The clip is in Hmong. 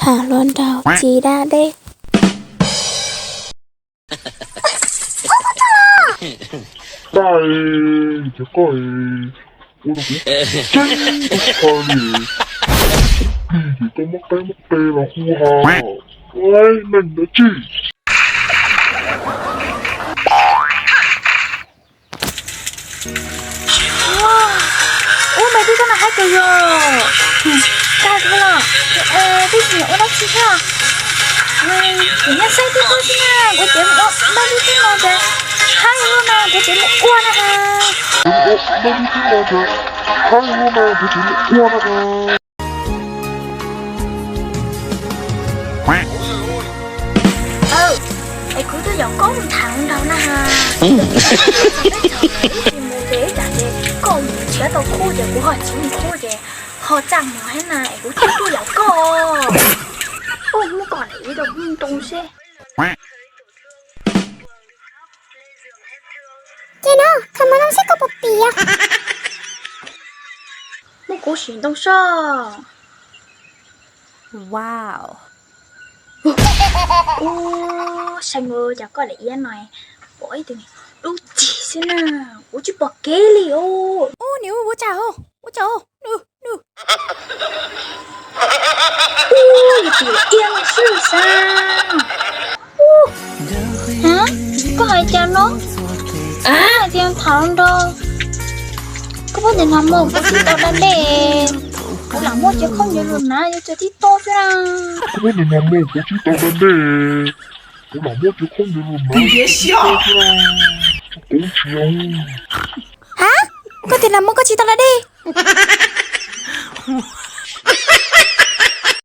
Av hluas nraug tsis da dej. Tais, cov koj ua rau kuv tseeb tshaj li. Dim ces koj muab qaib muab qe los hu ha. Ua neeg dab tsi? Ub, me tub, koj no haib kawg yog. Kag kawg los, twb tsis ua dab tsi thiab. Kuv nyob saib tib tug xwb na, kuv ces mus ua dab tsi tib no ces haib ua no, kuv ces mus ua na. Aw, es kuv tuaj yaum koj mus tham nraug na has. Ib tsis mus ces ib tsam ces koj mus nrhiav tau khub ces kuv ho tsis mus khub ces ho txaj muag thiab na, es kuv thiaj tuaj yaum koj. Ub, muab kom ib rau ntoo seb. Ces no, khaws mus ntoo seb koj puas piav. Muab kuv sim ntoo soj. Wow. Ub, seev ua cas koj lam iab no, pom ib tug dub cig xwb na, kuv tsis pom kev li os. Ub, niam, ua cas, ua cas, nws, nws. Ub, yog tus iab no xwb xav. Ub, koj hais cas no? Hais tias tham nraug, koj puas tias nag hmo kuv tsis tau da dej, kuv lam muab cov khaub ncaws los hnav yuav cov tib tob xwb na. Koj puas tias nag hmo kuv tsis tau da dej, kuv lam muab cov khaub ncaws los hnav yuav cov tib tob xwb na. Koj tias nag hmo koj tsis tau da dej.